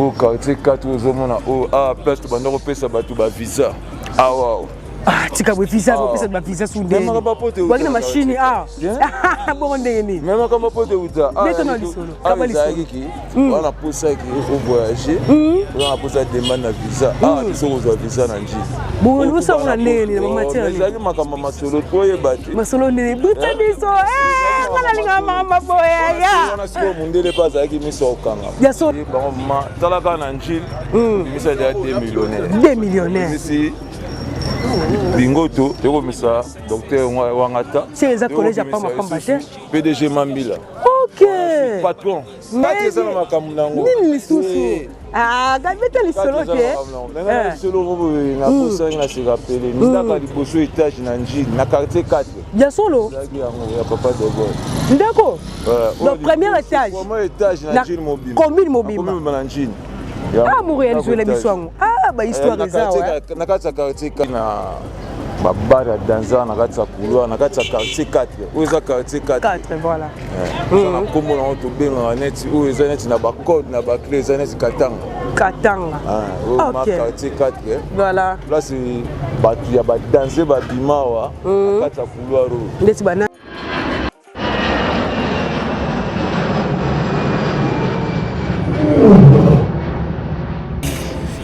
Oyo quartier 4 oyo ozomona oyo awa place tobanda kopesa bato bavisa awa. Ah, tika boye visa, kopesa bavisa su ndenge waki na machine ah bongo ndenge nini? Me makambo po te uta beto na lisolo kaba lisolo ezalaki ki wana posaki ovoyage, oza na posa demande na visa awa, biso kozwa visa na Njili. Bosango na ndenge nini na bamatière? Ezalaki makambo masolo toyeba te. Masolo ndenge buta biso nga nalingaka makambo boye ya wana. Sikoyo mondele mpe azalaki miso ya kokanga. Ya so bango ma tala kaka na Njili, misa deya 2 millionnaire. 2 millionnaire. Misi bingoto tokomisa docteur Wangata. Se eza collège ya pamba pamba te. PDG Mambila. Ok. Patron kati eza na makambo nango. Nini lisusu? Gabeta lisolo te. Lisolo moko boye naposaki na se rappeler ndaka liboso, étage na Njili na quartier 4. Ya solo. Ezalaki yango ya papa de Gaulle. Ndako, donc premier étage. Premier étage na Njili mobimba. Commune mobimba. Commune mobimba na Njili. Ah, moréaliser biso yango, ah, bahistoire eza. Na kati ya quartier na babar ya danza na kati ya couloir na kati ya quartier 4 oyo eza quartier 4. 4, voilà. Eza na nkombo nango, tobengaka neti oyo eza neti na bacode na baclé, eza neti Katanga. Katanga. Oyo ma quartier 4. Voilà. Place bato ya badanse babima awa na kati ya couloir oyo. Ndeti bana.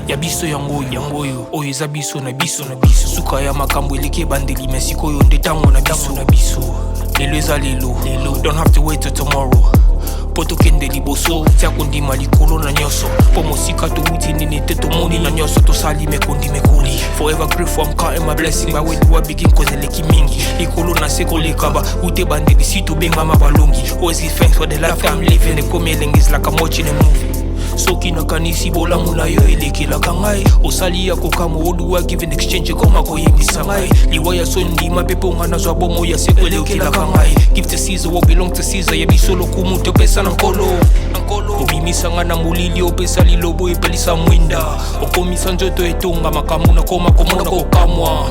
Ya biso yango oyo, yango oyo, oyo eza biso na biso na biso. Suka ya makambo eleki ebandeli, me sikoyo nde ntango na biso na biso. Lelo eza lelo lelo, don't have to wait till tomorrow mpo tokende liboso. Tia kondima likolo na nyonso, mpo mosika towuti nini te, tomoni na nyonso tosali mekondi mekoli. Forever grateful, I'm counting my blessing. By where do I begin? Cause eleki mingi likolo na se koleka ba ute bandeli si tobengama balongi. Always give thanks for the life I'm living. Ekomi elengi, is like I'm watching a movie. Soki nakanisi bolamu na yo elekelaka ngai, osali ya kokamwa. Oduwa give in exchange, ekoma koyebisa ngai liwa ya so ndima mpe mponga nazwa bomo ya seko elekelaka ngai. Give to Caesar what belong to Caesar. Ya biso lokumu topesa na Nkolo. Obimisa ngai na molili, opesa lilobo epelisa mwinda, okomisa nzoto etonga makambo nakoma komona kokamwa.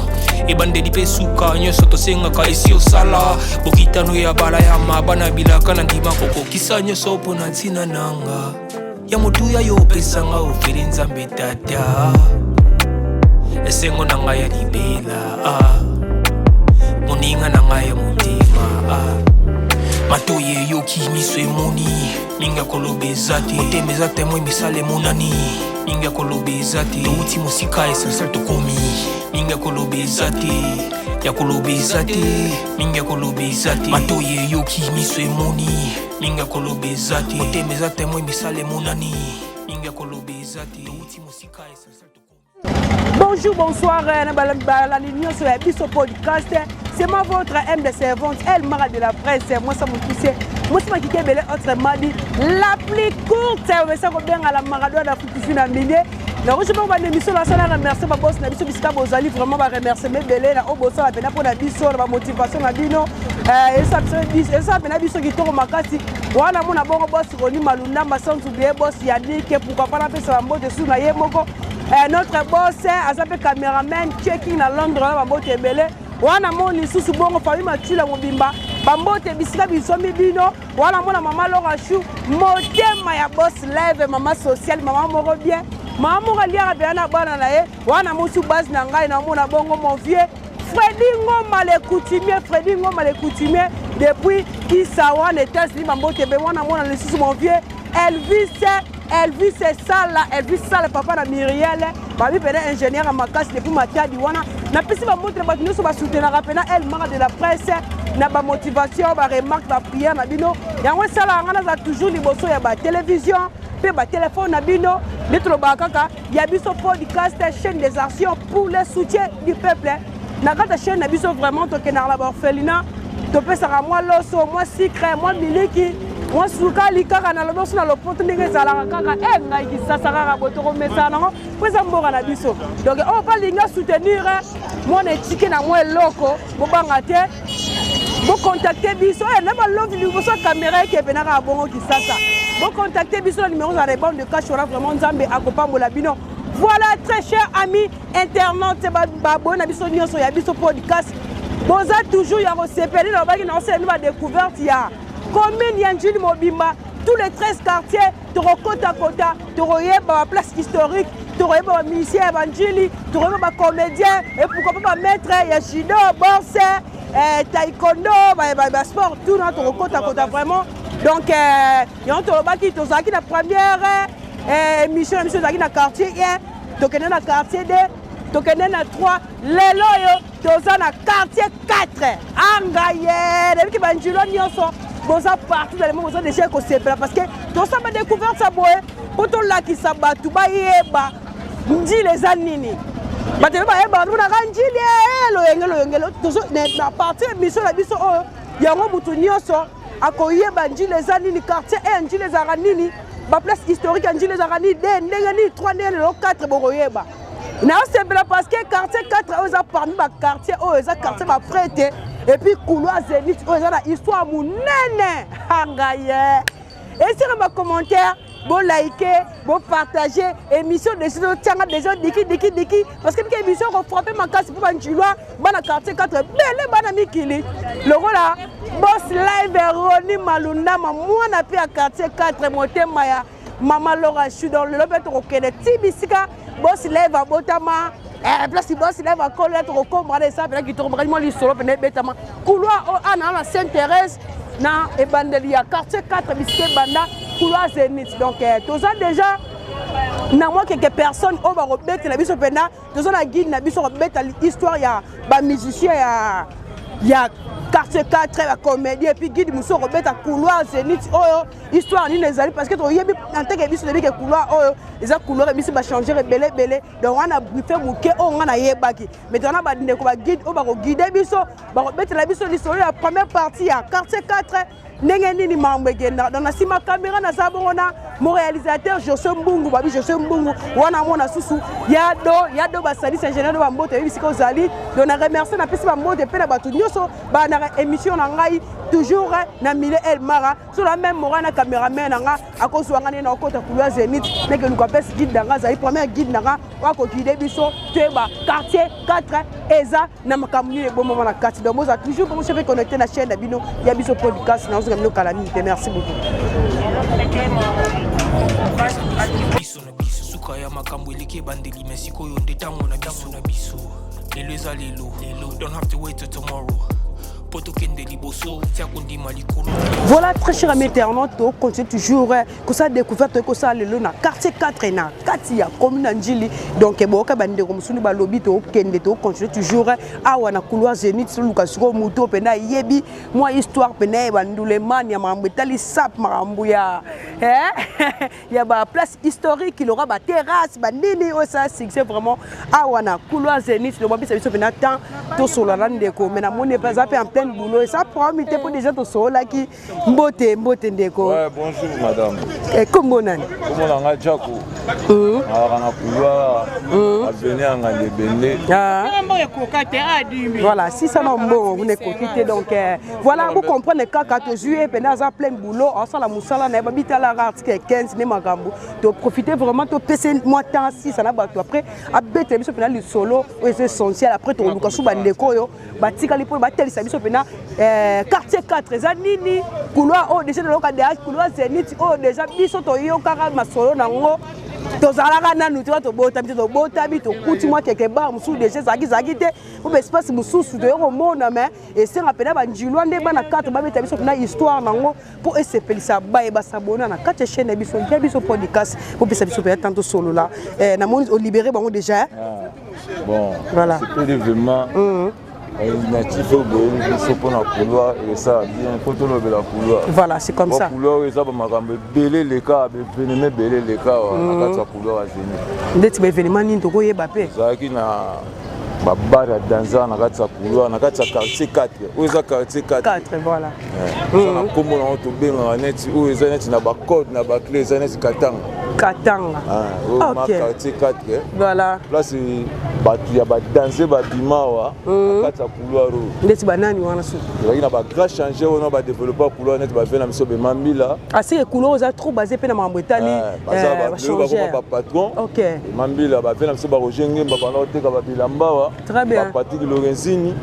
Ebandeli mpe suka nyonso tosengaka esi osala bokitano ya bala ya mabana bilaka na ndima kokokisa nyonso mpo na ntina nanga ya motuya yo opesanga ofeli. Nzambe Tata, esengo na ngai ya libela, ah. Moninga na ngai ya motema, ah. Matoi eyoki, miso emoni, mingi ya koloba eza te. Motema eza témoin, misala emonani, mingi ya koloba eza te. Touti mosika, essentiel tokomi, mingi ya koloba eza te, ya koloba eza te, mingi ya koloba eza te. Matoi eyoki, miso emoni, mingi ya koloba eza te. Motema eza témoin, misala emonani, mingi ya koloba eza te. Touti mosika, essentiel tokomi. Bonjour, bonsoir, na balandi nyonso ya biso podcast. C'est moi votre M de servante, El Mara de la presse, moi ça mokuse, mwasi makiki ebele, autrement dit, la plus courte, omesa kobenga la Maradona d'Afrique na milieu. Nakoki moko bana émission nasala, remercie baboss na biso bisika bozali, vraiment baremercie ebele na oyo bosala mpena mpona biso na bamotivation na bino, esala mpena biso kitoko makasi wana. Mona bongo boss Roni Malundamba, sans oublier boss Yannick, pourquoi pas napesa bambote su na ye moko. Notre boss aza mpe cameraman checking na Londres na bambote ebele wana. Moni lisusu bongo famille Matula mobimba, bambote bisika bisomi bino wana. Mona mama Lora Chou, motema ya boss Leve, mama sociale, mama moko bien, mama moko aliaka mpena na bana na ye wana. Mosu base na ngai, namona bongo mon vieux Fredi Ngoma le coutumier, Fredi Ngoma le coutumier depuis Isawa na États-Unis, bambote ebe wana. Mona lisusu mon vieux Elvis, Elvis Sala, Elvis Sala, papa na Muriel babi mpena ingénieur ya makasi depuis Matadi wana. Napesi bambote na bato nyonso basoutenaka mpena El Mara de la presse na bamotivation, baremarque, baprière na bino. Yango esalaka ngai naza toujours liboso ya batelévision mpe batelefone na bino. Nde tolobaka kaka ya biso podcast, chaîne des actions pour le soutien du peuple. Na kati ya chaîne na biso vraiment tokendaka na baorphelinat, topesaka mwa loso, mwa sucre, mwa miliki, mwa sukali, kaka na loboso na lopoto ndenge ezalaka kaka e ngai Kisasa kaka boye tokomesana nango mpo eza mboka na biso. Donc oyo mpo alingi asoutenir mwana etike na mwa eloko, bobanga te, bocontacte biso na balovi liboso ya caméra ekepe na kaka bongo Kisasa. Bocontacte biso na numéro za rebonde de cash wana. Vraiment Nzambe akopambola bino. Voilà, très cher ami internaute, baboye na biso nyonso ya biso podcast, boza toujours ya kosepeli. Nalobaki na osala bino badécouverte ya commune ya Njili mobimba. Tous les 13 quartiers, tokokotakota, tokoyeba baplace historique, tokoyeba bamusicien ya banjili, tokoyeba bacomédien et pourquoi pas bamaître ya judo, boxe, taekwondo, basport, tout na tokokotakota vraiment. Donc yango tolobaki, tozalaki na première émission na biso, ezalaki na quartier 1, tokende na quartier 2, tokende na 3, lelo oyo toza na quartier 4. Anga ye nayebiki banjilo nyonso boza partout dans le monde, boza déjà kosepela parce que tosala badécouverte ya boye mpo tolakisa bato bayeba Njili eza nini. Bato ebe bayeba monaka Njili loyenge loyenge. Na partir émission na biso oyo, yango motu nyonso akoyeba Njili eza nini, quartier 1 Njili ezalaka nini, baplace historique ya Njili ezalaka nini, de ndenge nini, 3 ndenge, lelo 4 bokoyeba. Naosepela parce que quartier 4 oyo eza parmi baquartier oyo eza quartier baprêtre et puis couloir Zénith oyo eza na histoire monene. Anga ye esika bacommentaire, bolike, bopartage émission desi totianga déjà diki diki diki parce que bika émission kofrappe makasi mpo banjilwa bana quartier 4 ebele bana mikili lokola Boss Live Roni Malundama, mwana mpe ya quartier 4, motema ya mama Lora Chu. Donc lelo mpe tokokende ti bisika Boss Live abotama, place Boss Live akolela, tokokoma wana. Esa mpena kitoko makasi, mwa lisolo mpena ebetama. Couloir oyo ana na Sainte Thérèse, na ebandeli ya quartier 4, bisika ebanda couloir Zénith. Donc toza déjà na mwa quelques personnes oyo bakobetela biso mpena. Toza na guide na biso kobeta histoire ya bamusicien ya quartier 4, bacomédie, et puis guide mosusu akobeta couloir Zénith oyo histoire nini ezali, parce que toyebi anteke biso toyebi ke couloir oyo eza couloir ebisi bachanger ebele ebele. Donc wana brief moke oyo nga nayebaki, mais toza na bandeko baguide oyo bakoguide biso, bakobetela biso lisolo ya première partie ya quartier 4, ndenge nini makambo ekendaka. Donc na nsima caméra naza bongo na mon réalisateur José Mbungu, babi José Mbungu wana mona susu ya do ya do basalisi ingénieur do bambote oyebi bisika ozali. Donc na remercie, napesi bambote mpe na bato nyonso na émission na ngai, toujours na milieu El Mara. So na même mora na caméraman na nga akozwa nga nde na okota couloir Zénith, ndenge luka mpesi guide na nga azali première guide na nga oyo akoguide biso toyeba quartier 4 eza na makambo nini ebomama na kati. Donc boza toujours bongo chef connecté na chaîne na bino ya biso podcast. Nazoka bino kala mingi te. Merci beaucoup. Biso na biso, suka ya makambo eleki ebandeli, me sikoyo nde ntango na biso na biso. Lelo eza lelo lelo, don't have to wait till tomorrow mpo tokende liboso, tia kondima likolo. Voilà, très cher ami internaute, on continue toujours kosala découverte kosala lelo na quartier 4, na kati ya commune ya Njili. Donc boyoka bandeko mosusu balobi. Tokende, tocontinue toujours awa na couloir Zénith. Toluka sikoyo motu mpena ayebi mwa histoire mpena ye bandulemani ya makambo etali sap, makambo ya baplace historique loka baterrasse banini oyo esala succès vraiment awa na couloir Zénith. Lobabisa biso mpena temps tosolola na ndeko, mais namoni mpe aza mpe en pleine boulot, eza problème te mpo déjà tosololaki. Mbote, mbote ndeko. Ouais, bonjour madame. Kombo nani? Kombo na nga Jaco. Nazalaka na couloir avenue ya Nganda Ebende. Voilà, sisa na mbongo kuna ekoki te. Donc voilà, bocomprendre kaka tozwi ye mpena aza plein boulot, asala mosala na ye. Babitalaka article 15 nde makambo toprofite vraiment, topesa mwa temps sisa na bato, après abetela biso mpena lisolo oyo eza essentiel. Après tokoluka su bandeko oyo batikali mpo batelisa biso mpena quartier 4 eza nini, couloir oyo déjà toloka deja couloir Zénith oyo déjà biso toyokaka masolo nango. Tozalaka nanu te, tobotami te, tobotami tokuti mwa keke bar mosusu déjà ezalaki ezalaki te po baespace mosusu toye komona, mais esenga mpena banjilwa nde bana 4 babeta biso mpena histoire nango mpo esepelisa baye basabona na kati ya chaîne ya biso, ya biso podcast, popesa biso mpenza tant tosolola. Namoni olibéré bango déjà. Bon, voilà. Sepeli vraiment natif oyo boyebi biso mpona couloir, esala bien mpo tolobela couloir. Voilà, c'est comme ça. Couloir oyo eza bamakambo ebele eleka, baévénement ebele eleka na kati ya couloir ya Zénith. Ndeti baévénement nini tokoyeba mpe? Ezalaki na babar ya danza na kati ya couloir, na kati ya quartier 4 oyo eza quartier 4. 4, voilà. Eza na nkombo nango tobengaka neti oyo eza neti na bacode na baclé, eza neti Katanga. Katanga. Oyo ma quartier 4. Voilà. Place Bato ya badanse babima awa na kati ya couloir oyo. Ndeti banani wana soki? Ezalaki na bagrand changer wana badéveloppe couloir, neti bave na biso Bema Mbila. Aseke couloir oza trop basé mpe na makambo etali baza bakoma bapatron. Bema Mbila, bave na biso baRoger Ngemba, banda koteka babilamba awa. Très bien. BaPatrik Lorenzini,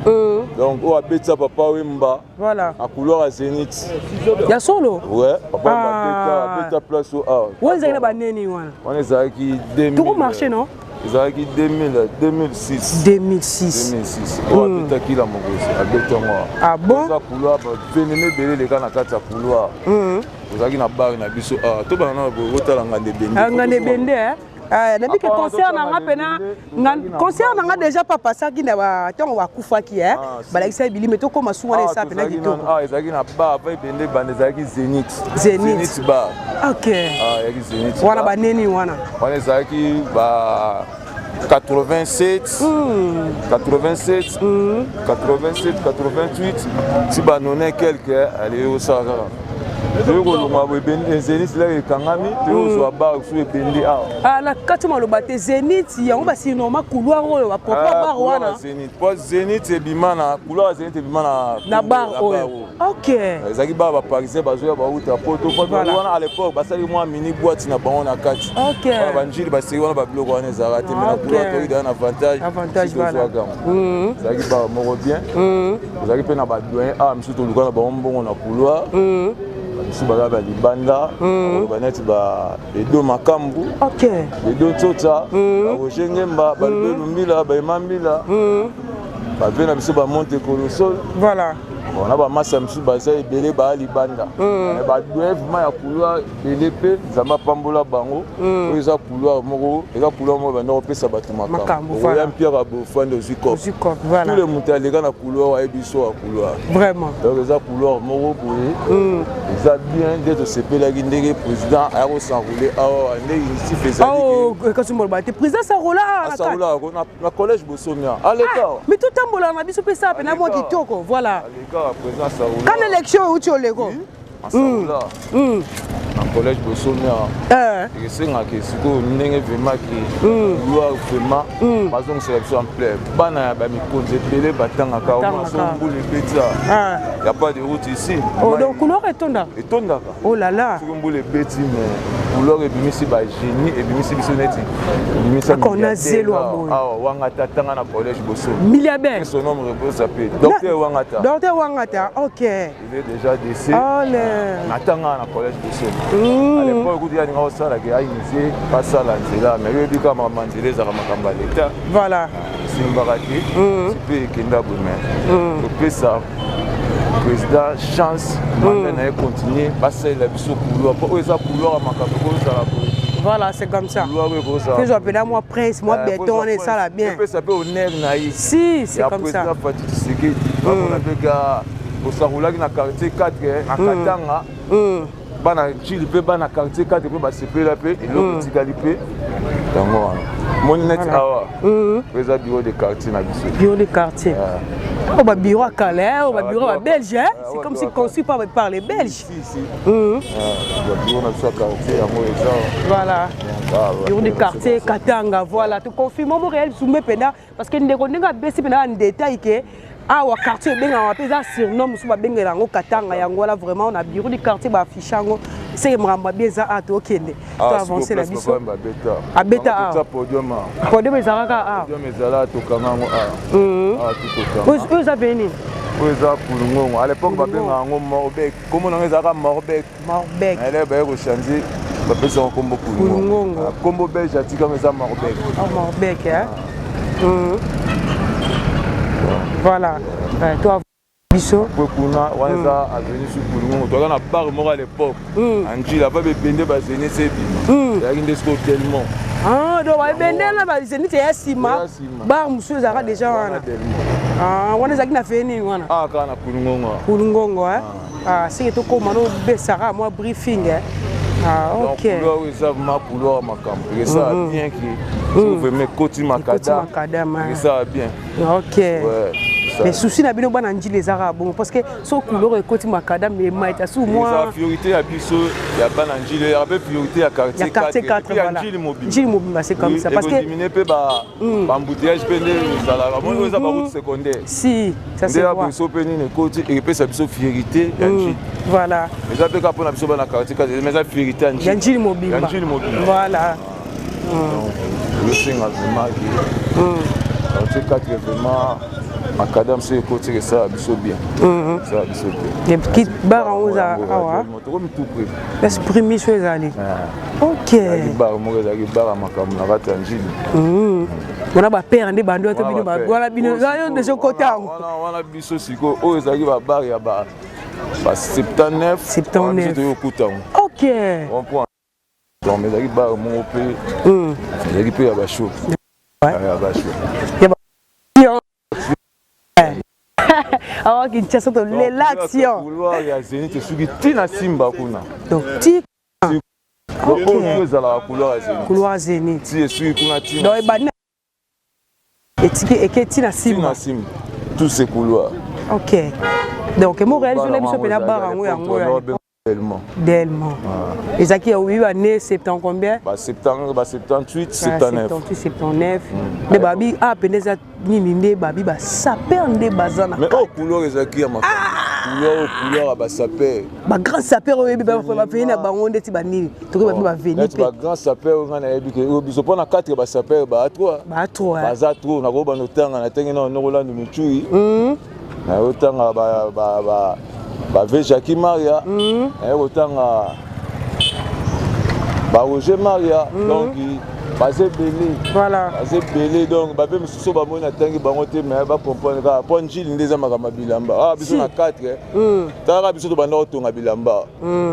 donc oyo abetisa Papa Wemba na couloir ya Zénith. Ya solo? Ouais, Papa Wemba abeta place oyo awa. Wana ezalaki na baneni wana? Wana ezalaki toko marché, non? Ezalaki 2000, 2006. 2006. 2006 oyo abetaki la mokozi, abeti yango. Ah bon? Eza couloir bavenene ebele eleka na kati ya couloir. Ozalaki na bar na biso awa, tobana na boye, otala Nganda Ebende. Nganda Ebende, nayebi ke concert na nga mpena, concert na nga déjà papa asaki na ntango bakufaki, balakisa bilime, tokóma su wana, esa mpena kitoko. Ezalaki na bar avant Ebende banda, ezalaki Zénith. Zénith Bar. Ok. Ezalaki Zénith. Wana baneni wana? Wana ezalaki ba 87, 87, 87, 88, ti banone quelque. Ale osala kaka, toyei kolongwa boye, Zénith laka ekangami, toyei kozwa bar so Ebende awa. Na kati maloba te, Zénith yango basinoma couloir oyo, bapropre bar wana. Zénith po Zénith ebima na couloir ya Zénith, ebima na na bar oyo, ok. Ezalaki bar baparisien bazoya, bauta Poto wana. À l'époque basali mwa mini boîte na bango na kati. Banjili baseki wana, babiloko wana ezalaka te, mais na couloir toyei na avantage. Avantage. Tozwaka yango, ezalaki bar moko bien. Ezalaki mpe na badoyen awa misusu, toluka na bango mbongo na couloir. Bamisusu baza balibanda, koloba neti Edo Makambu, Edo Ntsotsa, baRoger Ngemba, Balubelu Mbila, Baema Mbila, bave na biso bamonte Kolosol. Bon, na bamasa misusu baza ebele, baya libanda, badoyen vraiment ya couloir ebele mpe Nzambe apambola bango. Oyo eza couloir moko, eza couloir moko banda kopesa bato makambo. Oya mpiaka bofandi, ozwi cop. Tous les moto aleka na couloir ayebi so ya couloir. Donc eza couloir moko boye, eza bien nde tosepelaki ndenge président aya kos'enrôler awa, nde UNICEF ezali. Kasi moloba te, président s'enrôla? As'enrôla na collège Bosomia, aleka. Mais totambolaka na biso mpe sa mpe na mwa kitoko, voilà. Aleka, président s'enrôla. Kana élection euti oleko. As'enrôla na collège Bosomia. Esengaka sikoyo ndenge vraiment ke couloir vraiment bazongisela biso en plein. Bana ya bamikonzi ebele batangaka so, mbula ebeti, ya pas de route ici. Oh, donc couloir etondaka? Etondaka. Oh là là. Soki mbula ebeti, mais couloir ebimisi bagénie, ebimisi biso neti ebimisa. Akona zelo ya boye. Awa Wangata atanga na collège Bosomi. Milliardaire. Son nom repose ape, docteur Wangata. Docteur Wangata, ok. Il est déjà décédé. Oh le Natanga na collège Bosomi à l'époque. Kutu yaninga osalaka ainitié, basala nzela, mais oyebi kaka makambo ya nzela ezalaka makambo ya leta. Esimbaka te mpe ekenda boye, mais topesa président chance, mandat na ye continue, basalela biso couloir, mpo oyo eza couloir ya makambo, ekozala boye. Voilà, c'est comme ça. Couloir oyo ekozala. Fais appeler moi prince, moi béton, on est ça là bien. Epesa mpe honneur na ye. Si, c'est comme ça. Président Fatshi Tshisekedi, bamona mpe ka osarolaki na quartier 4 na Katanga, bana Njili mpe bana quartier 4 mpe basepela mpe eloko etikali mpe yango wana. Moni neti awa po eza bureau de quartier na biso. Bureau de quartier. Oh, bah, bureau à Calais, oh, bah, bureau à Belge, hein? C'est comme si conçu par les Belges. Si, si. Bureau na biso ya quartier yango eza. Voilà. Bureau de quartier Katanga, voilà. Tu confirmes Montréal soumet pena parce que ndeko ndenge abesi pena en détail que awa quartier ebengaka mpe eza surnom mosusu babengela yango Katanga, yango wana vraiment na bureau du quartier baaffiche yango, seke makambo abi eza a tokende to avance na biso. Abeta awa, podium. Podium ezalaka awa. Podium ezala, tokanga yango awa. Oyo eza pene nini? Oyo eza Kulungongo. À l'époque babengaka yango Morbek, kombo nango ezalaka Morbek. Morbek. Ele baye kochange, bapesaka kombo Kulungongo. Kombo belge atikanga eza Morbek. Morbek, hein? Voilà, to biso. Po kuna wana eza avenue sur Kulungongo. Toza na bar moko à l'époque Anjila pa bebende, bazénith ebima, ezalaki nde sikoyo tellement. Donc babende na bazénith eya nsima, bar mosusu ezalaka déjà wana. Wana ezalaki na feye nini wana? Kaka na Kulungongo. Kulungongo, seke tokóma nobesaka mwa briefing. Ok. Couloir oyo eza vraiment couloir ya makambo, esala bien ke soki vraiment ekoti makadam, esala bien. Mais souci na bino bana Njili ezaka bongo, parce que so couleur ekoti macadam emaita su mwa priorité ya biso ya bana Njili, ya mpe priorité ya quartier 4, ya Njili mobimba. Njili mobimba, c'est comme ça, parce que ekodiminuer mpe baembouteillage mpe nde ezalaka moni eza baroute secondaire. Si, ça c'est nde ya biso mpe nini ekoti, ekepesa biso fierté ya Njili. Eza mpe kaka mpona biso bana quartier 4, mais eza fierté ya Njili. Njili mobimba. Ya Njili mobimba. Ezosenga vraiment ke quartier 4, vraiment macadam so ekoti, esala biso bien, esala biso bien. Bar yango eza awa? Tokomi tout près. Place primi so ezali, ok. Ezalaki bar moko, ezalaki bar ya makambo na kati ya Njili. Wana bapere nde bando to bino wana, bino yo deja okota yango? Wana biso sikoyo, oyo ezalaki babar ya ba 79. 79. Biso toyokuta yango. Donc ezalaki bar moko mpe ezalaki mpe ya bashow, ya bashow. Awa Kinshasa tolela action. Couloir ya Zénith esuki ntina Simba kuna. Donc ti Oyo ezalaka couloir ya Zénith. Couloir Zénith. Ti esuki kuna, ntina. Donc ebandi etiki eke ntina Simba. Ntina Simba, tous ces couloirs. Ok, donc mo réalise na biso mpena bar yango Delmont. Delmont ezalaki oyi bane 70 combien? Ba 70, ba 78, 79. 78, 79 nde babi a pene eza nini, nde babi basaper nde baza na. Mais oyo couloir ezalaki ya makambo, couloir oyo, couloir ya basaper. Bagrand saper oyo oyebi baveni na bango ndeti banini, tokoki babi baveni. Neti bagrand saper oyo ngai nayebi ke oyo biso mpo na 4 basaper baa 3. Baa 3. Baza trop. Nakobanda otanga na ndenge na nokolanda micui, nayotanga bave Jacki Maria, naye kotanga baroger Maria, donc baza ebele. Baza ebele, donc bape mosusu bamoni natangi bango te, mais bacomprendre kaka mpo Njili nde eza makambo ya bilamba. Awa biso na 4, talaka biso tobanda kotonga bilamba,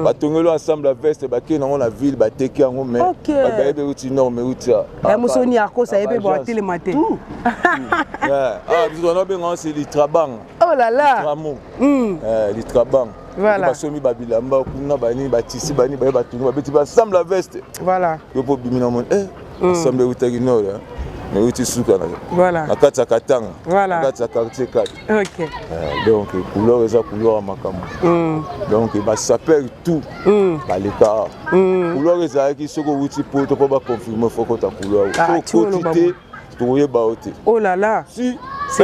batongeli ensemble ya veste, bakei nango na ville, bateki yango, mais bayebi euti nord, mais euti Mosoni akosa ye mpe bo atelema te. Awa biso tobanda kobenga yango c'est litrabang. Oh là là. Tramo, litrabang. Basomi babilamba kuna, banini, batisi, banini, baye batongi, babeti baensemble ya veste. Yo mpo obimi na moni ensemble eutaki nord, mais euti suka na kati ya Katanga, na kati ya quartier 4. Donc couloir eza couloir ya makambo, donc basaper tout baleka. Couloir ezalaki soki owuti Poto mpo baconfirme, faut kota couloir. Soki okoti te, tokoyeba yo te. Oh là là. Si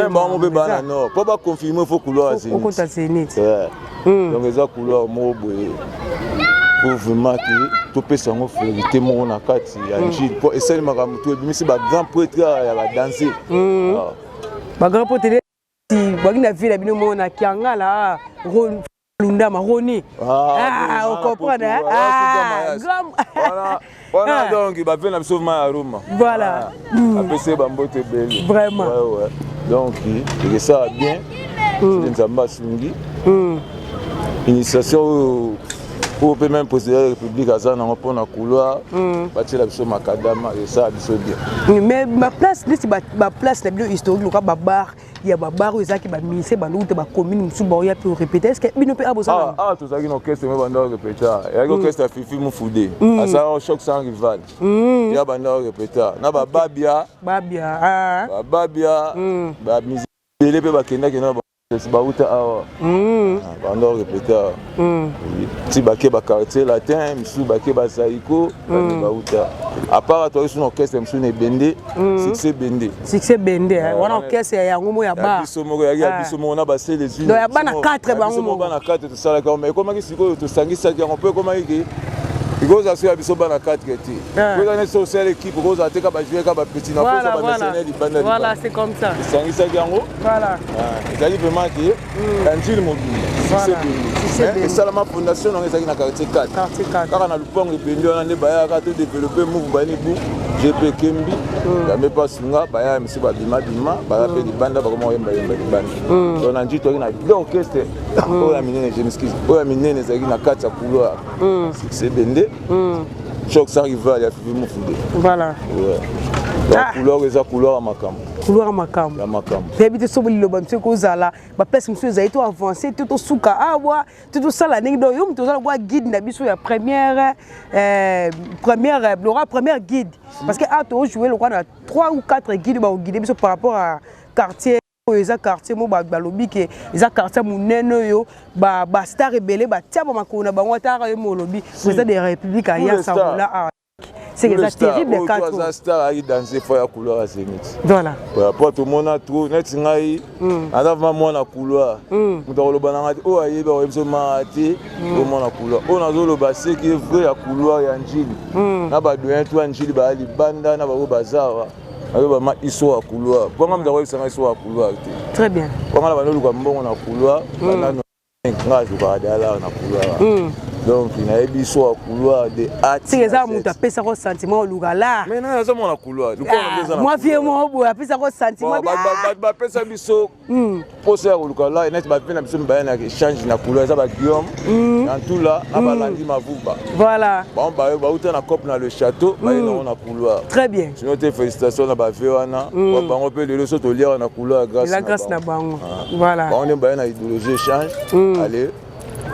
bango mpe baa na nord, mpo baconfirme, faut couloir ya Zénith. Zénith. Donc eza couloir moko boye po vraiment ke topesa yango fierté moko na kati ya Njili, mpo esalemaka motu ebimisi bagrand prêtre ya badanse. Bagrand prêtre baki na ville ya bino moko na Kiangala, Lundama Roni, ocomprendre? Wana donc bave na biso ma ya Roma. Apesi ye bambote ebele. Vraiment. Donc ekesala bien soki Nzambe asungi initiation oyo, oyo mpe même président ya République aza nango mpona couloir, batiela biso macadam, esala biso bien. Mais baplace neti baplace na bino historique loka babar ya babar oyo ezalaki baministère, banduku te, bacommune mosusu baoya mpe orépété, est ce que bino mpe abosala? Awa tozalaki na orchestre me banda orépéta, eyaki orchestre ya Fifi Mufude, azala Choc sans rival, ya banda orépéta na bababia. Babia. Bababia, bamusike ebele mpe bakendaki na bauta awa, banda orépéta ti bake baquartier latin misusu, bake bazaiko, bande bauta. À part toyaki so na orchestre mosusu na Ebende, Succès Bende. Succès Bende wana orchestre yango mo ya bar. Biso moko yaki ya biso moko na basele. Donc ya bana 4 bango moko. Bana 4 tosalaki yango, mais ekomaki sikoyo tosangisaki yango mpo ekomaki ke ekozala soki ya biso bana 4 te, kozala neti osala équipe, okozala te ka bajouer ka bapetit na koza bamercenaire libanda. Voilà, c'est comme ça. Esangisaki yango. Ezali vraiment ke ya Njili mobimba, Succès Bende esalama, fondation nango ezalaki na quartier 4, kaka na lupango Ebende wana nde bayaka to développe move bani bu GP Kembi, Nzambe mpe asunga, baya misusu babimabima, baya mpe libanda, bakoma koyembayemba libanda. Donc na Njili toyaki na deux orchestre, oyo ya minene, je m'excuse, oyo ya minene ezalaki na kati ya couloir, Succès Bende, Choc sans rival ya Fifi Mufude. Donc couloir eza couloir ya makambo. Couloir ya makambo. Ya makambo. Toyebi te soki liloba mosusu ekozala baplace mosusu ezali to avance te, tosuka awa te, tosala ndenge. Donc yo moto ozala kwa guide na biso ya première, loka première guide, parce que awa tojoue lokwa na 3 ou 4 guide bakoguide biso par rapport à quartier. Oyo eza quartier mo balobi ke eza quartier monene oyo ba star ebele batia ba makolo na bango. Ata kaka yo mo olobi président de la République aya sangola awa, c'est que eza terrible. 4 aza star ayaki danse fo ya couloir ya Zénith. Voilà. Po tomona trop neti ngai aza vraiment mwana couloir. Moto akoloba na ngai te oyo ayebi akoyebi so maka te. Oyo mwana couloir oyo nazoloba seki vrai ya couloir ya Njili na badoyen to ya Njili baya libanda na bango baza awa. Azoba ma iso ya couloir mponga moto akoyebisanga iso ya couloir te. Très bien. Mponga na bandoluka mbongo na couloir, banda nga azokaka dallar na couloir, donc nayebi iso ya couloir de A. Sike eza moto apesako sentiment oluka la. Mais ngai naza mwana couloir. Mwa vie moko boye apesako sentiment. Bato bapesa biso mposa ya koluka la neti bape na biso mibale na échange na couloir eza baguillaume na Ntula na balandi Mavuba. Voilà. Bango bauta na cope na le château, baye nango na couloir. Très bien. Sinon te, félicitation na bave wana. Bango mpe lelo so toliaka na couloir grâce na grâce na bango. Voilà. Bango nde baye na idéologie échange. Allez,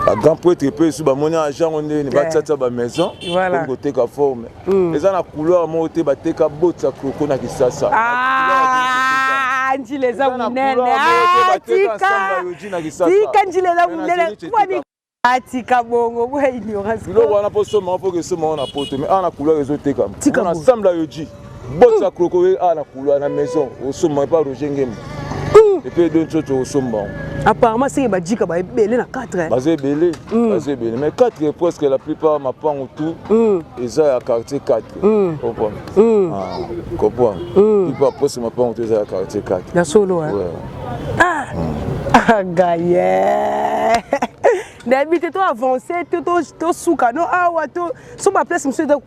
bagrand prêtre mpe esu bamoni agent ngo ndeni batiatia bamaison koteka forme. Eza na couloir moko te bateka botsa croco na Kisasa. Njila eza monene, tika njila eza monene, atika bongo bwa ignorance. Biloko wana mpo soma mpo kesoma wana na poto, mais awa na couloir ezotekama na ensemble ya yoji botsa croco ye awa na couloir na maison osomba epa Roger Ngembo epe do nzoto osomba yango. Apparemment seke bajika baebele na 4. Baza ebele, baza ebele, mais 4 presque la plupart mapango tout eza ya quartier 4, comprendre, comprendre, plupart presque mapango tout eza ya quartier 4. Ya solo. Ah gaye, nayebi te, to avance te, tosuka no awa to so baplace mosusu eza.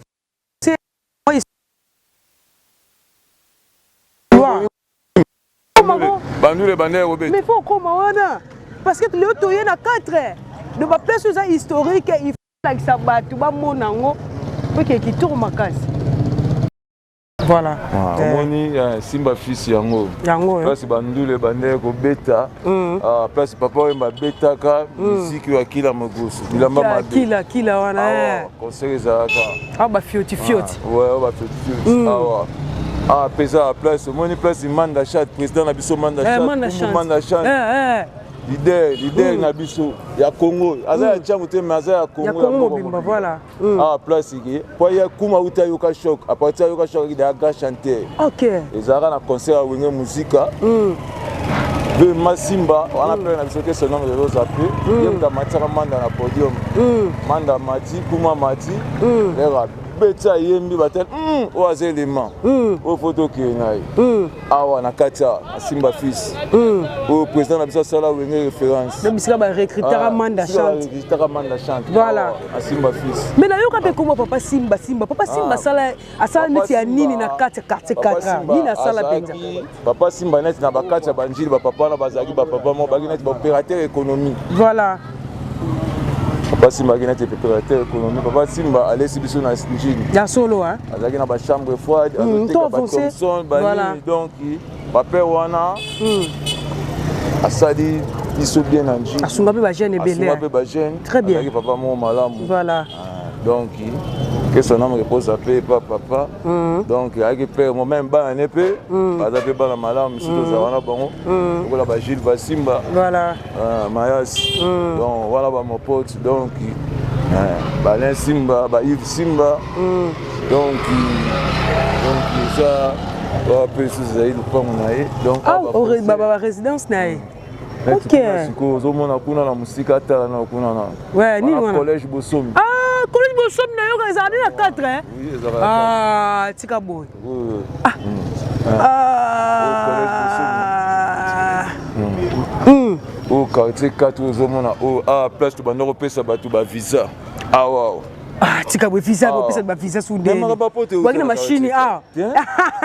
Bandule bande kobeta. Mais faut okoma wana parce que lelo toye na 4 donc baplace oyo eza historique, il faut lakisa bato bamona yango po ke kitoko makasi. Voilà. Omoni Simba Fils yango. Yango. Place bandule bande kobeta, place papa oyo babetaka misiki oyo akila mogusu bilamba mabe. Kila kila wana. Concert ezalaka. Awa bafioti fioti. Ouais, bafioti fioti awa. Awa mpe eza ya place omoni place Manda Chat, président na biso Manda Chat, Manda Chat, leader, leader na biso ya Congo. Aza ya Ntiango te, mais aza ya Congo. Ya Congo mobimba, voilà. Awa place ke po ye kuma uta Yoka Choc, à partir ya Yoka Choc akida ya grand chanteur. Ezalaka na concert ya Wenge Muzika mpe Masimba wana mpe na biso ke son nom ezoza mpe ye moto amatiaka Manda na podium. Manda mati, kuma mati lere abeti, ayembi, batali oyo aza élément oyo fo tokende na ye. Awa na kati awa Asimba Fils oyo président na biso asala Wenge référence. Na bisika barecrutaka Manda Chante. Barecrutaka Manda Chante. Voilà. Asimba Fils. Mais nayoka mpe komba papa Simba. Simba, papa Simba asala, asala neti ya nini na kati ya quartier 4? Nini asala mpenza? Papa Simba neti na bakati ya banjili, bapapa wana bazalaki bapapa moko bazalaki neti baopérateur économie. Voilà. Papa Simba azalaki neti opérateur économie. Papa Simba alesi biso na Njili. Ya solo. Azalaki na bachambre froide, azoteka bathomson banini, donc bapère wana asali biso bien na Njili. Asunga mpe bajeune ebele. Asunga mpe bajeune. Très bien. Azalaki papa moko malamu. Voilà. Donc que son âme repose en paix, pa papa. Donc ayaki père mo même bana ne mpe baza mpe bana malamu. Misusu tozala wana bango lokola bagile Basimba. Voilà. Mayasi, donc wana bamopote, donc balin Simba, baYves Simba. Donc eza oyo mpe lisusu ezali lupango na ye. Donc barésidence na ye. Ok. Sikoyo ozomona kuna na mosika, atala na kuna na nini wana? Collège Bosomi. Ah, collège Bosomi na yoka ezala nde na 4. Oui, ezalaka. Ah, tika boye. Ah. Oyo quartier 4 ozomona oyo awa, place tobanda kopesa bato bavisa awa. Ah, tika boye, visa bopesa bavisa su ndenge waki na machine awa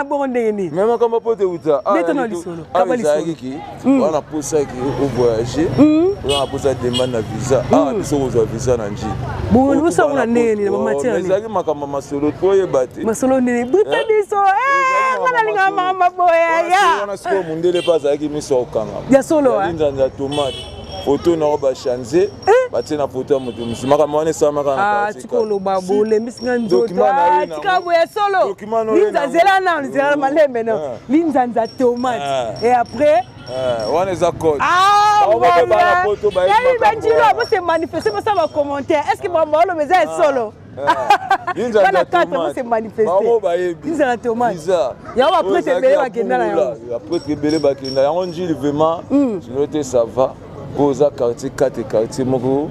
bongo ndenge nini? Me makambo po te uta. Beta na lisolo, kaba lisolo. Ezalaki wana posaki ovoyage, oza na posa demande na visa awa, biso kozwa visa na Njili. Bosango na ndenge nini, na bamatière? Ezalaki makambo masolo po oyeba te. Masolo nini? Brite biso, nga nalingaka makambo boye ya. Wana sikoyo mondele mpe azalaki miso ya kokanga. Ya solo. Linzanza tomate, foto nango bachange, batie na foto ya moto mosusu. Makambo wana esalamaka na Tika oloba, bolembisi nga nzoto. Tika boye, solo linza, zela nano, zela malembe no. Linzanza tomate et après? Wana eza code. Ah, voilà. Banjilo abo se manifester, basala bacommentaire. Est ce que baoloba eza ya solo? Bana 4 bo se manifester. Bayebi na tomate yango, baprêtre ebele bakenda na yango. Baprêtre ebele bakenda yango. Njili vraiment, sinon te, ça va po oza quartier 4, quartier moko.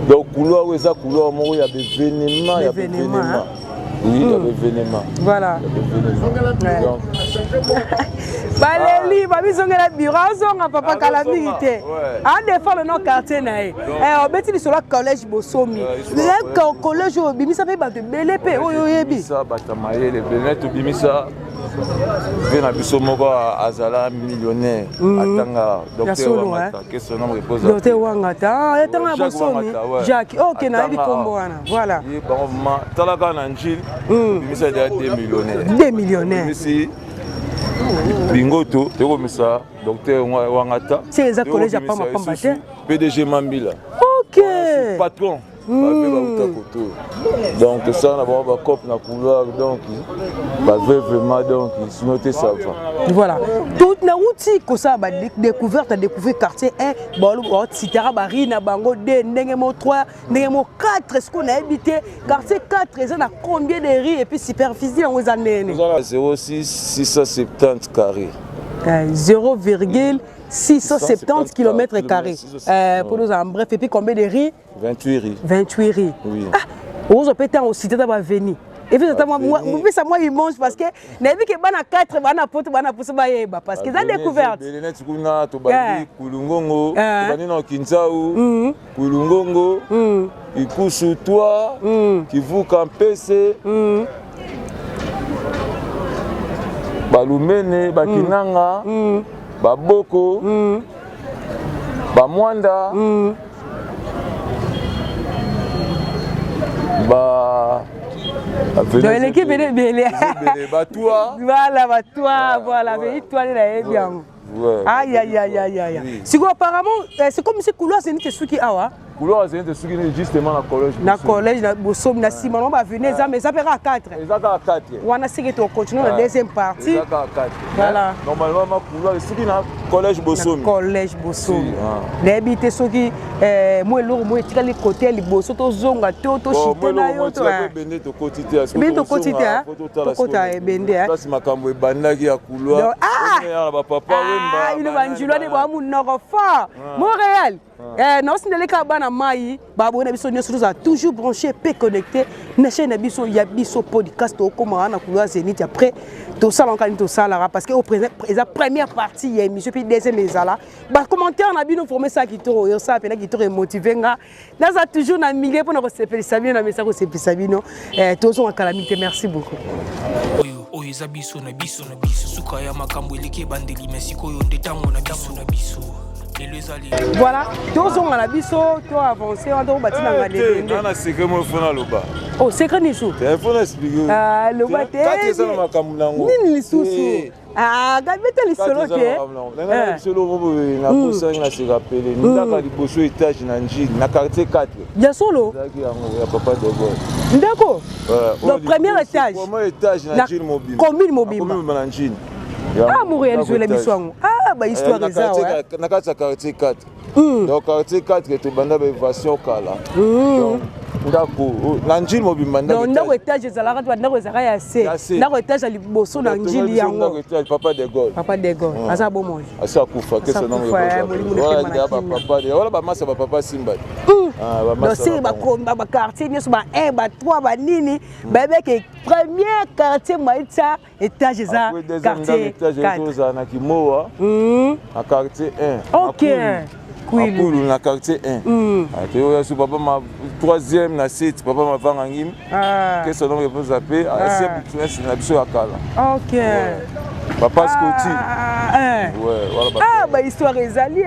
Donc couloir oyo eza couloir moko ya baévénement, ya baévénement, oui, ya baévénement. Voilà. Ya donc Baleli babizongela bureau, azonga papa kala mingi te, adéfendre no quartier na ye. Obeti lisolo ya collège Bosomi, collège oyo obimisa mpe bato ebele mpe oyo oyebi. Bato ya mayele ebele. Tobimisa mpe na biso moko azala millionnaire, atanga, docteur Wangata, que son nom repose. Docteur Wangata etanga Bosomi, Jacques. Ok, nayebi kombo wana, voilà. Ye bango vraiment, tala kaka na Njili, tobimisa deja deux millionnaires. Deux millionnaires. Tobimisi Bingoto, tokomisa docteur Wangata. Se eza collège ya pamba pamba te. PDG Mambila. Ok. Patron bave bauta koto, donc tosala na bango bacope na couloir, donc bave vraiment, donc sinon te, ça va. Voilà, nauti kosala badécouverte, adécouvrir quartier 1, baotitaka bari na bango 2 ndenge mo, 3 ndenge mo, 4. Sikoyo nayebi te, quartier 4 eza na combien de rue et puis superficie yango eza ndenge? Eza na 06 670 carré. 0,670 km carré pour nous en bref. Et puis combien de rues? 28 rues. 28 rues. Oui. Ah, ozwa mpe ntango osite ata baveni epesa mwa image, parce que nayebi ke bana 4, bana poto, bana poso bayeba, parce que eza découverte. Ebele. Neti kuna tobandi Kulungongo, tobandi na Kinzau, Kulungongo, Ikusu 3, Kivuka, Mpese, Balumene, Bakinanga, Baboko, Bamwanda, ba Donc eleki ebele ebele. Batwa. Voilà, batwa, voilà, vei twale, nayebi yango. Ayayayaya, sikoyo apparemment c'est comme si couloir Zénith esuki awa. Couloir Zénith esuki justement na collège. Na collège na Bosomi, na nsima nango baavenue eza, mais eza mpe kaka 4. Eza kaka 4. Wana seke tocontinue na deuxième partie. Eza kaka 4. Voilà. Normalement ma couloir esuki na collège Bosomi. Collège Bosomi, nayebi te soki mo eloko mo etikali kote ya liboso, tozonga to toshite na yo. To ebende tokoti te. Ebende tokoti te, tokota ebende. Place makambo ebandaki ya couloir ya bapapa Wemba. Ino banjulwa nde bwa monoko fort, Montréal. Naosindeli kaka bana mai baboye na biso nyonso, tozala toujours branché pe connecté na chaîne na biso ya Biso Podcast. Tokomaka na couloir Zénith, après tosalaka nini tosalaka, parce que eza première partie ya émission, puis deuxième ezala. Bacommentaire na bino forme esala kitoko, osala mpena kitoko, emotive nga naza toujours na milieu mpona kosepelisa bino, na mesa kosepelisa bino. Tozonga kala mingi te. Merci beaucoup. Oyo oyo eza biso na biso na biso. Suka ya makambo eleki ebandeli, me sikoyo nde ntango na biso na biso. Lelo eza lelo. Voilà, tozonga na biso, to avance wana, tokobatinanga lelende. Na secret mo fo naloba. Oh, secret nisu? Fo na explique. Loba te. Kati eza na makambo nango. Nini lisusu? Beta lisolo te. Nanga lisolo moko boye nabosaki na se rappeler. Ndaka liboso étage na Njili, na quartier 4. Ya solo? Ezalaki yango ya papa Dogol. Ndako, donc premier étage? Premier étage na Njili mobimba. Commune mobimba? Commune na Njili. Ah, Montréal, zwela biso yango. Ah, bahistoire eza. Na kati ya quartier 4. Donc quartier 4 tobanda baévasion kala, donc ndako na Njili mobimba. Ndako étage ezalaka te, bandako ezalaka ya se. Ndako étage ya liboso na Njili yango. Papa de Gaulle. Papa de Gaulle aza bomoi. Asi akufa, papa wala bamasa, bapapa Simba. Donc baquartier nyonso, ba 1, ba 3, banini, bayebeke premier quartier maitsa étage eza quartier. 4. Ozala na Kimoa, na quartier 1. Ok. Makulu na quartier 1. Toyoka so papa ma troisième na 7, papa Mavanga Ngimi, que son nom repose en paix, asie na biso ya kala. Ok. Papa Scoti. Ah, bahistoire ezali.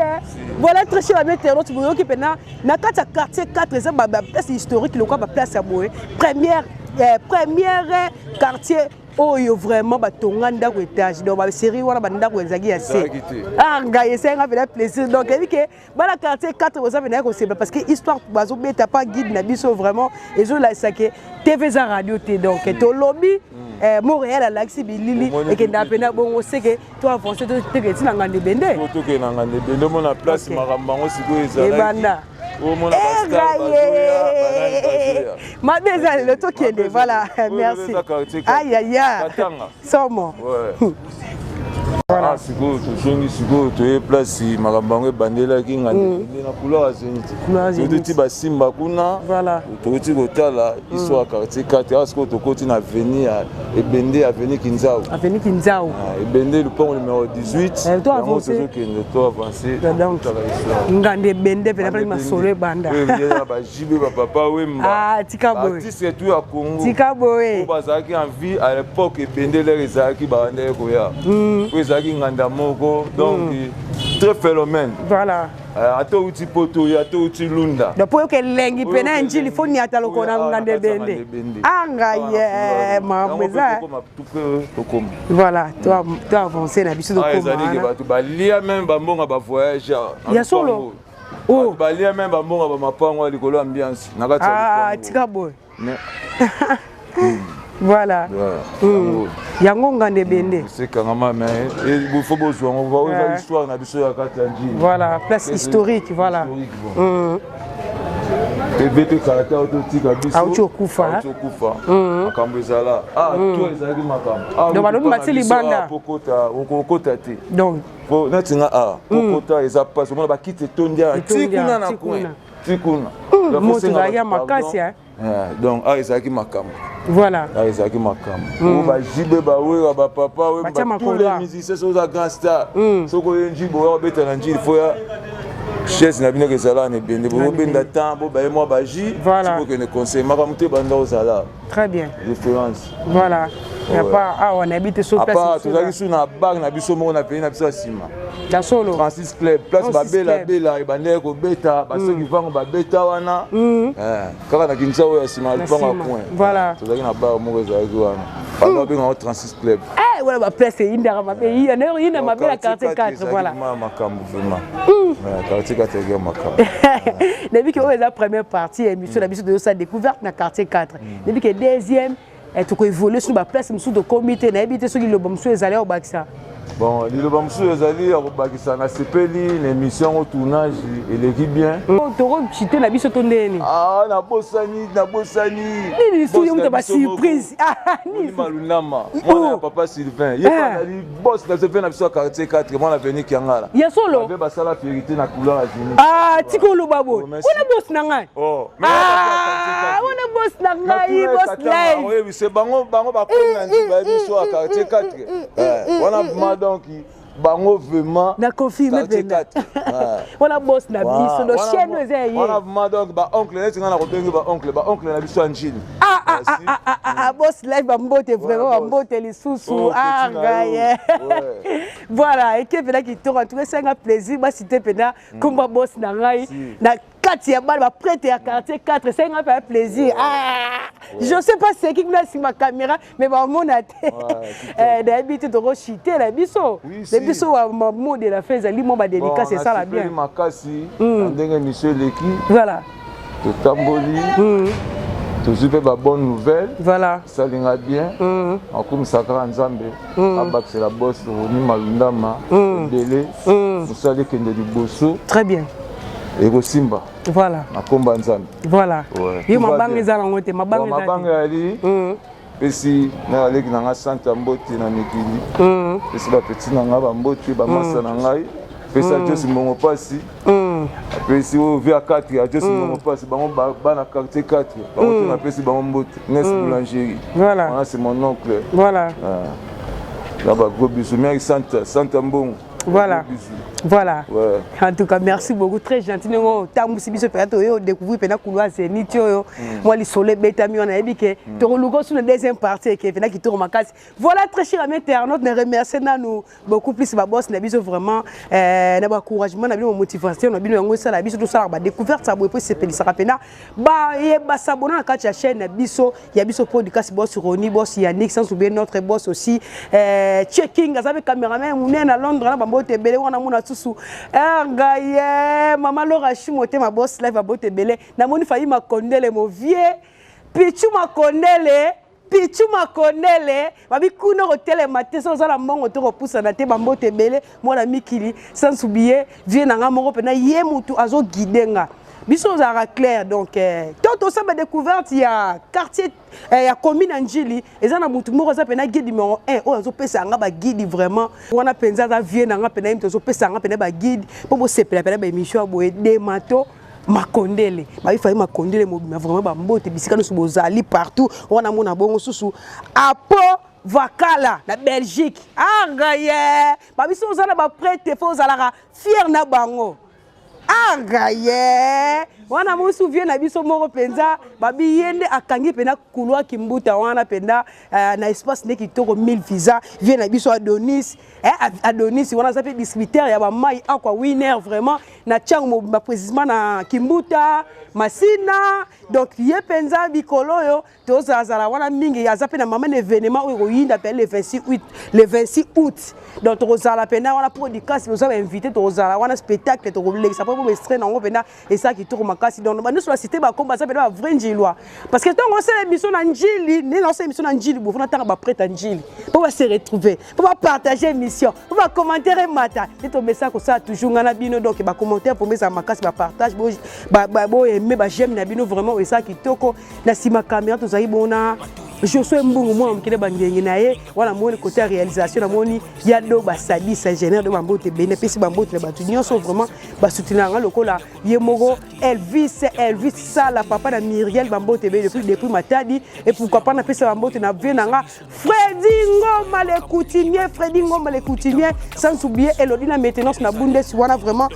Voilà, très cher ami internaute, boyoki mpena na kati ya quartier 4 eza baplace historique lokola baplace ya boye, première quartier. Oyo vraiment batonga ndako étage, donc basérie wana bandako ezalaki ya se. Ah, ngai esenga mpena plaisir. Donc eyebi ke bana quartier 4 boza mpena ya kosepela, parce que histoire bazobeta pa guide na biso vraiment ezolakisa ke TV eza radio te. Donc tolobi Montréal alakisi bilili ekendaka mpena bongo, seke to avance, teke ntina Nganda Ebende. Tokende na Nganda Ebende, omona place makambo yango sikoyo ezalaki. Ebanda. Omona bastar bazoya, banani bazoya. Mabe eza lelo, tokende. Voilà, merci. Ayaya, somo. Voilà. Sikoyo tozongi, sikoyo toye place makambo yango ebandelaki, Nganda Ebende na couloir ya Zénith. Totiti basimba kuna, tokoti kotala histoire ya quartier 4. Awa sikoyo tokoti na avenue ya Ebende, avenue Kinzau. Avenue Kinzau. Ebende, lupango numéro 18. Yango tozokende, to avance. Donc Nganda Ebende mpena mpe masolo ebanda. Bajibe, bapapa Wemba. Tika boye. Artiste tout ya Congo. Tika boye. Bazalaki en vie à l'époque, Ebende lere ezalaki, babandaki koya po ezalaki nganda moko, donc très phénomène. Ata outi Poto, oyo ata outi Lunda. Donc po yoka elengi pena ya Njili, fo niata lokolo na Nganda Ebende. Anga ye makambo eza. Tokoma. Voilà, to avance na biso, tokoma. Ezaliki bato balia même bambonga bavoyage. Ya solo. Balia même bambonga bamapango ya likolo, ambiance na kati. Ya tika boye. Voilà, yango Nganda Ebende. Sekangama, mais faut bozwa yango, oyo eza histoire na biso ya kati ya Njili. Voilà, place historique, voilà. Ebe mpe caractère oyo totika biso. Auti okufa. Auti okufa, makambo ezala to ezalaki makambo. Donc balobi bati libanda. Pokota okokota te. Donc po neti nga a pokota eza mpasi, omona bakiti etondi awa ti kuna na coin, ti kuna. Moto ezalaki ya makasi. Donc awa ezalaki makambo. Awa ezalaki makambo oyo bajibe, bawera, bapapa Wemba, tous les musiciens. Soki oza grand star, soki oye Njili, boya kobeta na Njili, fo ya chaise na bino ezala na Ebende, bobenda temps, bobaye mwa baji, bokende conseil, makambo te banda ozala. Très bien. Référence. Voilà. Ya pas awa nayebi te so. Place tozalaki su na bar na biso moko na pays na biso ya nsima. Ya solo. Francis Club, place babelabela ebandaki kobeta, basoki vango babeta wana kaka na Kinshasa oyo ya nsima ya lupango ya point. Tozalaki na bar moko ezalaki wana, banda babengango 36 Club. Wana baplace eyindaka mabe, eyinda mabe na quartier 4, voilà. Makambo vraiment, quartier 4 ezalaki makambo. Nayebi ke oyo eza première partie ya émission na biso, tozosala découverte na quartier 4. Nayebi ke deuxième tokoévolue soki baplace mosusu tokomi te. Nayebi te soki liloba mosusu ezali ya kobakisa. Bon, liloba mosusu ezali ya kobakisa, nasepeli na émission yango, tournage eleki bien. Tokochite na biso to ndeni? Ah, nabosani, nabosani. Nini lisusu? Yo moto basurprise. Malunama, mwana ya papa Sylvain, ye azali boss na biso mpe na biso ya quartier 4, mwana veni Kiangala. Ya solo. Abe basala fierité na couleur ya Zénith. Ah, tika oloba boye, wana boss na ngai, wana boss na ngai, boss live. Oyebise bango, bango bakomi na nzimba ya biso ya quartier 4 wana vraiment, donc bango vraiment. Na confirme mpenza, wana boss na biso, do chaîne eza ya ye. Wana vraiment, donc baoncle neti ngai na kobengi baoncle, baoncle na biso ya Njili. Boss live, bambote vraiment, bambote lisusu. Ah ngai, voilà, eke mpena kitoko. En tout cas esanga plaisir basite mpena komba boss na ngai na kati ya bana baprêtre ya quartier 4, esenga mpe plaisir. Ah, je sais pas c'est qui kuna nsima caméra, mais bamona te, nayebi te. Tokochite na biso na biso mot de la fin ezali mwa badédicace, esala bien. Makasi na ndenge émission eleki. Totamboli, tozwi mpe babonne nouvelle. Esalinga bien, akumisa kaka Nzambe, abakisela boss Roni Malundama ebele, mosala ekende liboso. Très bien. Ekosimba. Na komba Nzambe. Voilà, yo mabanga eza nango te, mabanga? Mabanga yali pesi na baleki na nga sante ya mbote na mikili, pesi bapeti na ngai bambote, bamasa na ngai, pesi Ajosi Mbongo Mpasi, apesi oyo vi ya 4, Ajosi Mbongo Mpasi, bango bana quartier 4, bango te napesi bango mbote. Nes Boulangerie, wana c'est mon oncle. Na bagros biso miaki sante, sante ya mbongo. Voilà. Voilà. Ouais. En tout cas, merci beaucoup. Très gentil. Nous tambusi biso peut-être oyo découvrir pena couloir Zénith oyo. Moi li soleil betami on a yebi ke tokoluka sur la deuxième partie ke pena kitoko makasi. Voilà, très cher ami internaute, ne remercier nanu beaucoup plus ba boss na biso vraiment na ba encouragement na bino motivation na bino yango sala biso tosala ba découverte ça boye po sepelisaka pena ba yeba s'abonner na kati ya chaîne na biso ya biso podcast, boss Roni, boss Yannick, sans oublier notre boss aussi Checking aza pe cameraman munene na Londres na bambote ebele wana mona susu ngai ye mama Laura Chimotema, boss live, babote ebele. Namoni Fayi Makondele, mo vieux Pichu Makondele, Pichu Makondele, babi kuna kotelema te so oza na mbongo to kopusana te. Bambote ebele, mwana mikili, sans oublier vieux na nga moko mpena ye mutu azoguide nga biso ozalaka clair. Donc to tosala badécouverte ya quartier ya commune ya Njili. Eza na mutu moko aza mpena guide numéro 1 oyo azopesa yanga baguide vraiment wana mpenza, aza vieux na nga mpena ye mutu azopesa yanga mpena baguide mpo bosepela mpena baémission ya boye. Demato Makondele, bayifayi Makondele mobima, vraiment bambote bisika nyonso bozali partout wana. Mona bongo susu Apo Vakala na Belgique angaye babiso oza na baprêtre fo ozalaka fier na bango angaye wana. Mosu vieux na biso moko mpenza, babi ye nde akangi mpena couloir Kimbuta wana mpenza na espace nde kitoko 1000 visa. Vieux na biso Adonis, Adonis wana aza mpe distributeur ya bamai Aqua Winner vraiment na ntiango mobimba, précisement na Kimbuta, Masina. Donc ye mpenza bikolo oyo tozalazala wana mingi, aza mpe na mama na événement oyo ekoyinda mpe le 26 août, le 26 août. Donc tokozala mpena wana podcast, toza bainvité, tokozala wana spectacle, tokolekisa mpo boextrait nango mpena esala kitoko makasi. Donc banyonso basite bakomba aza mpena bavrai Njilwa, parce que ntongo osala émission na Njili, nde naosala émission na Njili bofona ntanga baprêtre Njili mpo base retrouver, mpo bapartage émission, mpo bacommentaire emata nde tomesaka kosala toujours ngai na bino. Donc bacommentaire mpo ezala makasi, bapartage, boaime, baj'aime na bino vraiment esala kitoko. Na nsima caméra tozali bona Josue Mbungu, mwana mokele bangenge na ye wana. Moni côté ya réalisation, namoni ya do basalisa ingénieur do. Bambote ebele, apesi bambote na bato nyonso vraiment basoutenir nga lokola ye moko Elvis, Elvis Sala, papa na Miriel, bambote ebele depuis Matadi. Et pourquoi pas napesa bambote na vieux na nga Fredi Ngoma le coutumier, Fredi Ngoma le coutumier, sans oublier Elodie na maintenance na Bundesi wana vraiment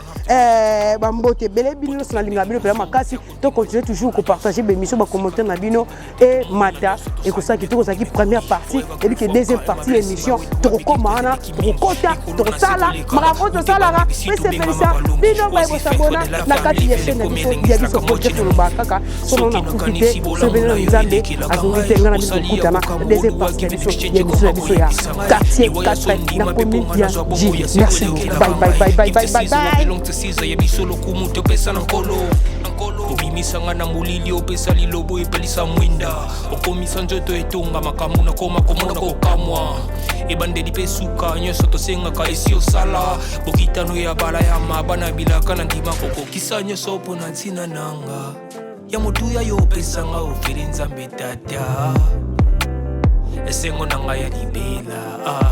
bambote ebele bino nyonso. Nalingaka bino mpena makasi. To continuer toujours kopartage bémission, bacommentaire na bino e mata ekosala kitoko. Ozalaki première partie, ebi ke deuxième partie ya émission tokokóma wana, tokokota, tokosala makambo oyo tosalaka mpe sepelisa bino. Baye bosabona na kati ya chaîne na biso ya biso podcast. Tolobaka kaka sono nakufi te, soki mpe nano Nzambe azongi te, ngai na biso kokutana na deuxième partie ya biso ya émission na biso ya quartier 4 na commune ya Njili. Merci beaucoup, bye bye bye bye bye bye bye. Ya biso lokumu topesa na Nkolo. Obimisanga na molili, opesa lilobo, epelisa mwinda, okomisa nzoto etonga makambo nakoma komona kokamwa. Ebandeli mpe suka nyonso tosengaka esi osala bokitano ya bala ya mabana bilaka na ndima kokokisa nyonso mpo na ntina nanga ya motuya yo opesanga ofeli Nzambe Tata, esengo na ngai ya libela.